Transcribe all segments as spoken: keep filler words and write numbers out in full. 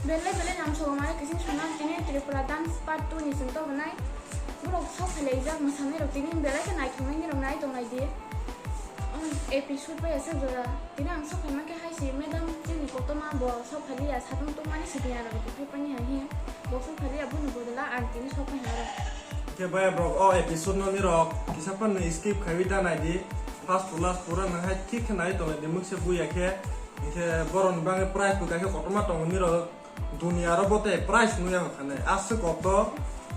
Belai belai lamsogo mane kising sona tini Tripura Dance Part two ni chwng tobonai. Borok sok phailaijak mwsanairok tini belai khe naithoknaini rok nai tongnai di. Episode bai aswk jora. Tini ang sok phaima khe hai si madam chini koktoma bo sok phailiya satung tongmani sidi aro rok phai pani hai hi. Bo sok phailiya boni bodol ang tini sok phai aro. Khe baya borok o episode no nirok kisa phano skip khaiwi ta nai di. First to last pura nang hai thik khe nai tongnai di mungsa buya khe. Hingkhe borokni bagwi prize bo kaisa kotorma tongo nirok. Duniya aro bo tei prize nungya kha nai. Aswk kok to.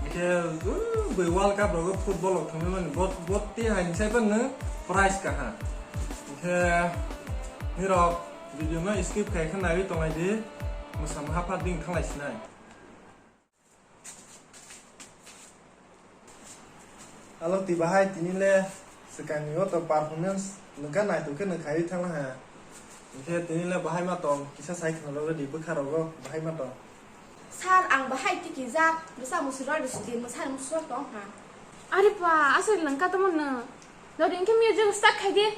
Hingkhe, uh, bui World Cup rogo football rok thangwi mani. Bo, bo tei hai ni sai phano prize kaha. Hingkhe nirok video no skip khai khe naiwi tongnai di. Mwsam hapha ding thanglai sinai. Alo, twi bahai, tini le swkangni o to performance nungkha, naithok khe nung khaiwi thangla ha. Hingkhe tini le bahai ma tong, kisa sai khna rw di bwkha rogo bahai ma tong. Sir, ang bahai tikijak, bwsa musuroi rw sidi, mwsari musuroi tong ha. Are pa, aswk nungkha tamo nw. Dori hingkhe music start khai di.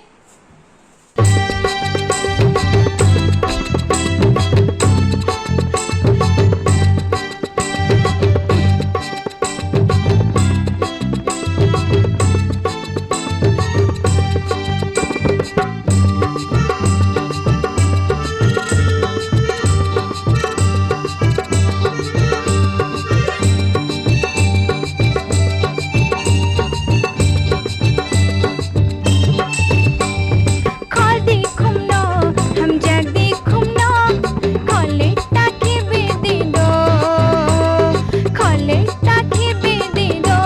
Khol di khumno, hamjak di khumno, khole takhi bidi do, khole takhi bidi do.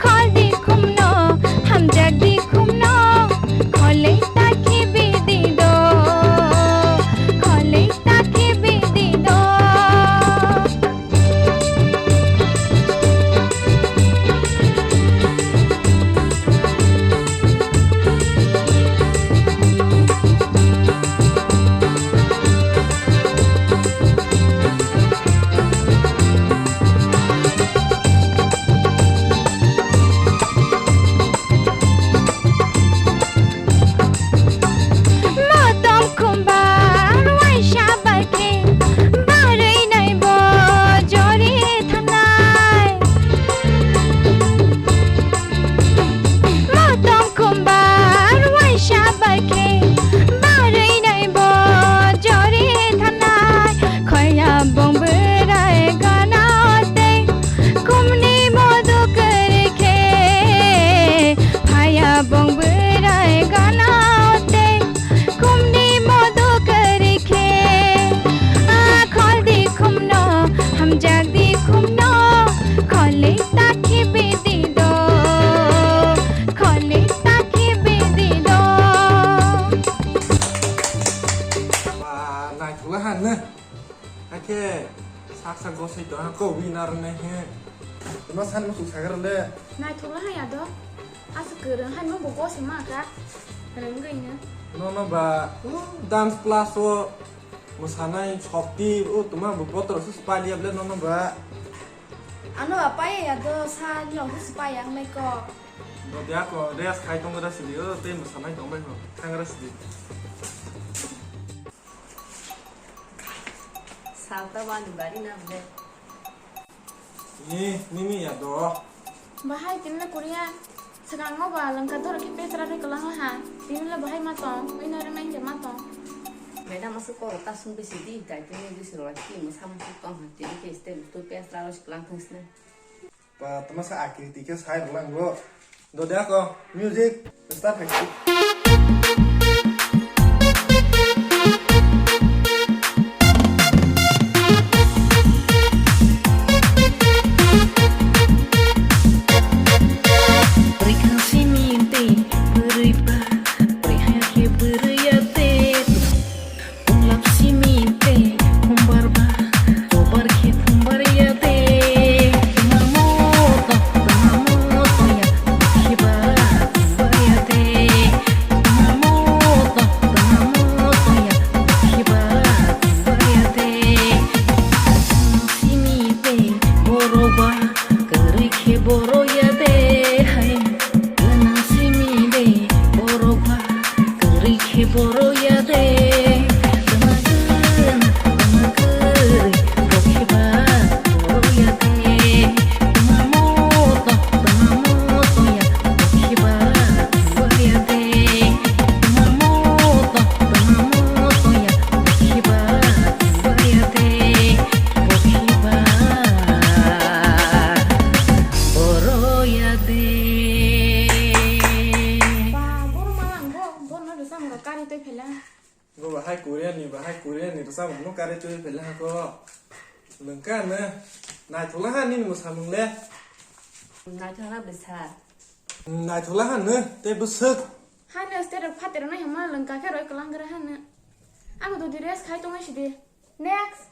Khol di khumno, hamjak di khumno, khole takhi bidi do, khole takhi bidi do. Motom khumbar waisa bai khe barwi nai bo jori thangnai. Motom khumbar waisa bai khe barwi nai bo jori thangnai. Khoya bong bwrai gana tei kumni modu kwrwi khe. Phaya bong bwrai gana tei kumni modu kwrwi khe. A khol di khumno, hamjak di khumno, khole takhi bidi do, khole takhi bidi do. Ba, naithokla han ne. Hakhe sak sak gosai tong ha ko winner ne he. Tuma san muchung sagar le. Naithokla ha ya do. Asa kwrwng hai no bo gosai ma kha. Rwngwi no. No no ba, uh, dance plus o mwsanai sokti, uh, tuma bo botor su spali able no no ba. Ano ba pai ya do sa no su pai yang mai ko. Bo dia ko rest khai tong ra sili, uh, te mwsanai tong bai ho. Thang ra sili. Salta bani bari na ble. Ni, nini ya do. Bahai tini le Korea. Swkango ba lwngkha doro khe petra rwi kwlang ha. Tini le bahai ma tong, ino rwi main je ma tong. Madam aswk kok ta sung bisi di, tai tini bisi rwlai ti mwsa muchung tong ha. Tini khe step tu petra rwi kwlang thang sini. Ba, tama sa akriti khe sai rwlang bo. Do de ako, music, start hai. Rikha simi tei bwrwi ba, bwrwi hai khe bwrwi ya tei. Punglap simi tei phumbar ba, chobar khe phumbar ya tei. Tungamo to, tungamo to ya, khiba phumbar ya tei. Tungamo to, tungamo to ya, khiba phumbar ya tei. Simi tei borok ba, kwrwi khe borok ya tei hai. Gwnang simi tei borok ba, kwrwi khe borok ya de, kwma kwna, kwma Rwchapmung rok karwi twi phaila. Bo bahai Korean ni, bahai Korean ni rwchapmung no karwi twi phaila hako. Nwng ka no naithok la ha nini mwsamung le. Naithok la bwsa. Naithok la ha no tei bwswk. Hano state rok phater nai hama lwng ka khe roi kwlang gra hano. Ang dodi rest khai tongwi sidi. Next.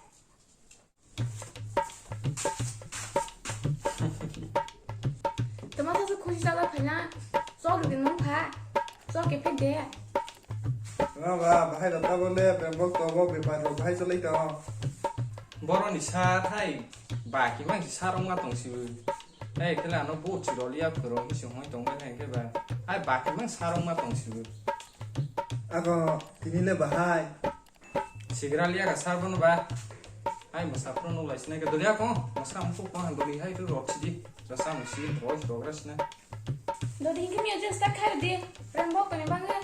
Tama sa khusi sala phaina. Sok di nung pha. Sok ke phe de. Nga ba, bahai da tabo le, bembok tobo, bepar rok bahai chalai tong. Boroni sa thai, ba kimang si sa rong ma tong si. Hei, kela ano bo chirol ya khoro, si hoi tong le hengke ba. Hai, ba kimang sa rong ma tong si. Ako, tini le bahai. Sigra liya ka sar bono ba. Hai, masa pro no lai sinai ka doliya ko, masa mukhu ko han doli hai tu rok sidi. Rasa musi, roj rok ras na. Dodi hingke music start khai di. Rembok kone bangla.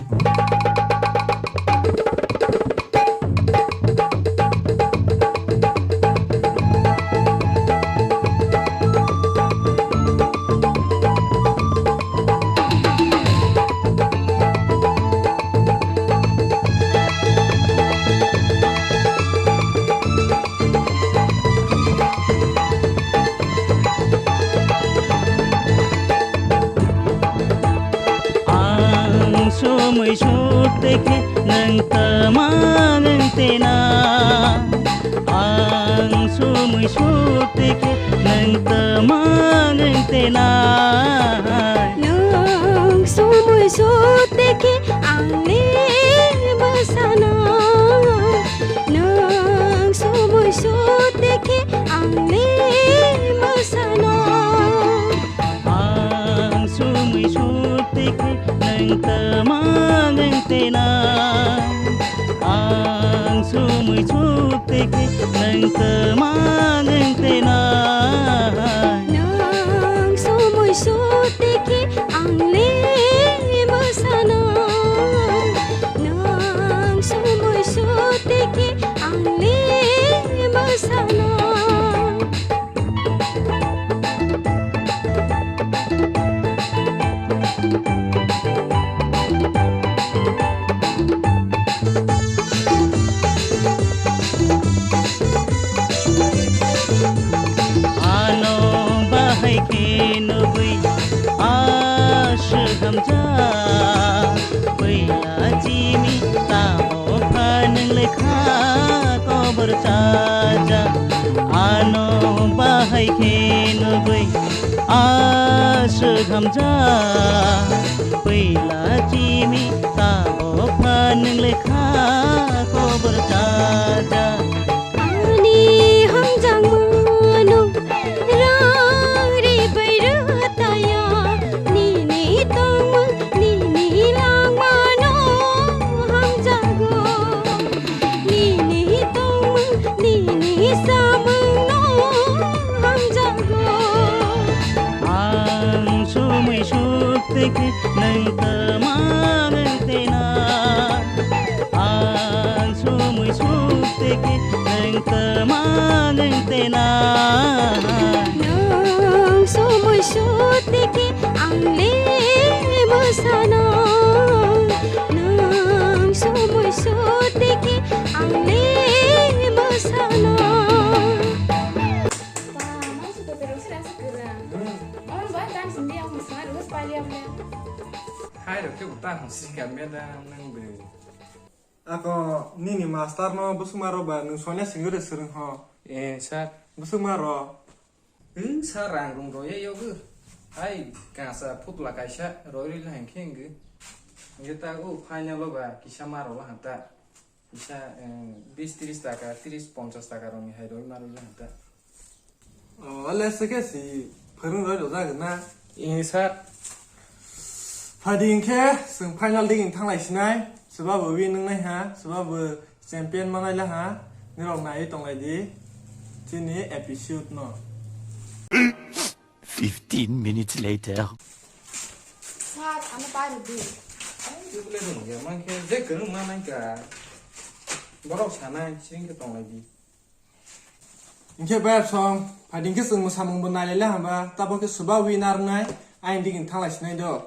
Ang sumui suk teke nang tamang tena. Ang sumui suk teke nang tamang tena. Nang sumui suk teke ang le masana. Nang sumui suk teke ang le masana. Ang sumui suk teke nang tamang tena. Ang sumui suk teke nang tamang tena. Nang sumui suk teke ang le masana. Nang sumui suk teke ang le masana. Ano bahai khe nugui aswk hamjak. Puila chini tamo pha nwng lekha kobor chaja. Ano bahai khe nugui aswk hamjak. Puila chini tamo pha nwng lekha kobor chaja. Ani hamjakmano rang ri bai rwtaya, nini tongmung, nini langmano hamjago. Nini tongmung, nini samungno hamjago. Ang sumui suk teke nang tamang tena. Ang sumui suk teke nang tamang tena. Nang sumui suk teke ang le masana. Nang sumui suk teke ang le masana. Ba, mai su ko pero sira sa kura. Om ba tan sindi ang musma rus pali am le. Hai ro ke uta hon si ka me da nang be. Ako nini master no bwswkma rok ba nwng soina singwrwi swrwng ho? Eh, sir. Bwswkma rok? Nwng sir rang rung rw ya yogo. Hai, kasa phutla kaisa roi rwi la hang khe wngwi. Hingke ta o final o ba kisa ma rw la hang ta. Kisa, eh, bis tris taka, tris ponchas taka rokni hai roi ma rw la hang ta. O, le se khe si phwrwng roi rwjak na? Ee, sir. Phadi hinkhe chwng final digini thanglai sinai, swbabo win wngnai ha, swbabo champion manai la ha, nirok naiwi tonglai di chini episode no. Fifteen minutes later. Sir, ano pai rwdi. Ang jubile rwngya, mankhe je kwrwng manai ka. Borok sanai, singkhe tonglai di. Hinkhe bayar song, phadi hinkhe chwng mwsamungbo nailai le hamba, tabok khe swba winner wngnai, ayang digini thanglai sinai do.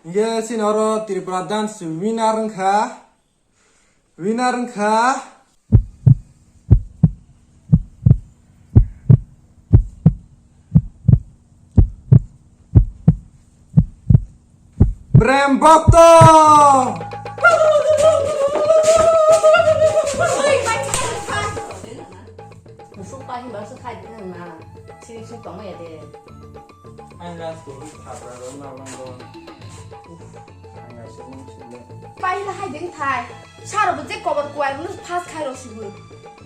Hinkhe chini oro Tripura dance winner wngkha. Winner wngkha Prem Bhakta! Musuk pahi masuk khai de nang na. Sini sini tong ya de. Ang na school thapra ro na lang do. Ang na sini sini. Pahi la hai ding thai. Saro bo je kobar kuai mun fast khai ro sibu.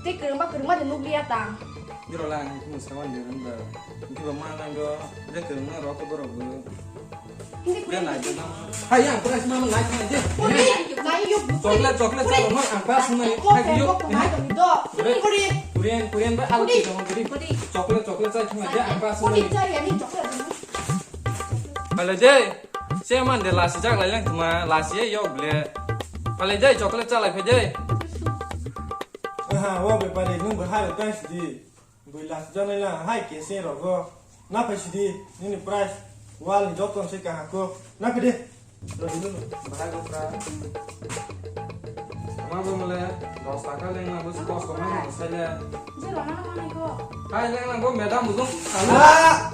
Te kereng ba kereng ma de nukliya tang. Jero lang ni kumu sawan de ro da. Ki ba ma lang do. Je kereng ma ro ko boro bu. Hindi ko. Hai, yang prize mama naik naik je. Uri, naik yuk. Chocolate, chocolate sa mo ang pass mo naik yuk. Korean, Korean ba alu kita mo guri. Chocolate, chocolate sa mo je ang pass mo. Uri, chocolate. Pale je, se man de lasi jak lai lang tuma, lasi yok ble. Pale je, chocolate sa lai phe je. Aha, wa be pale nung ba hai kai si. Bui last jana la hai ke se rogo. Na phai sidi nini price wall ni joto se ka hako. Na phai de. Rodi nunu. Bahai go pra. Ama bo mole dos taka leng na bo kos ko ma sai le. Je rona na mane ko. Hai leng na go madam bo. Ah!